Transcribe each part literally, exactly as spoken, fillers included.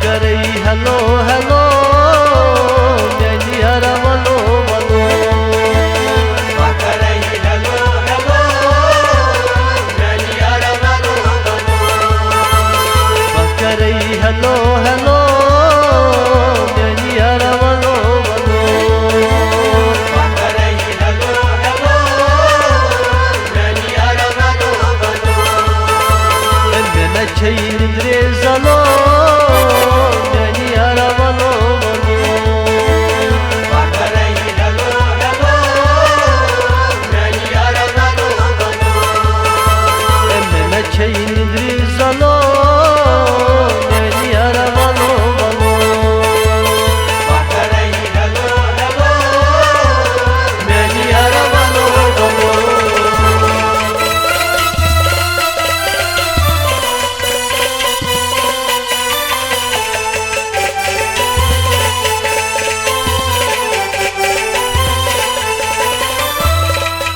کرے hello hello, میانہِ یارا ولو ولو۔ بہٕ کرے ہیلو ہیلو، میانہِ یارا ولو ولو۔ بہٕ کرے ہیلو ہیلو، میانہِ یارا ولو ولو۔ بہٕ کرے ہیلو ہیلو، میانہِ یارا ولو ولو۔ مےٚ نہ چھے نِندرے زلو، میانہِ یارا ولو ولو۔ بہٕ کرے ہیلو ہیلو، میانہِ یارا ولو ولو۔ مےٚ نہ چھے نِندرے زلو، میانہِ یارا ولو ولو۔ بہٕ کرے ہیلو ہیلو، میانہِ یارا ولو ولو۔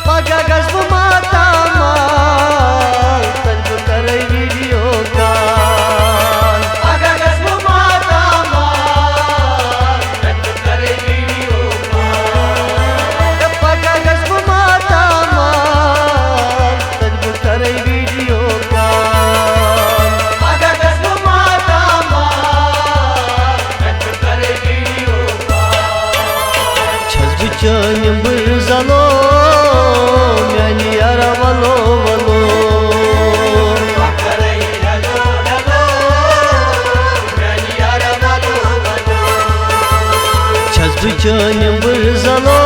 پگاہ گژھٕ بہٕ ماتامال، تَتہِ بہٕ کرے ویڈیو کال۔ پگاہ گژھٕ بہٕ ماتامال، تَتہِ بہٕ کرے ویڈیو کال۔ پگاہ گژھٕ بہٕ ماتامال، تَتہِ بہٕ کرے ویڈیو کال۔ پگاہ گژھٕ بہٕ ماتامال، تَتہِ بہٕ کرے ویڈیو کال۔ چھَس بہٕ چٲنۍ بٕر زلو، میانہِ یارا ولو ولو۔ بہٕ کرے ہیلو ہیلو، میانہِ یارا ولو ولو۔ چھَس بہٕ چٲنۍ بٕر زلو،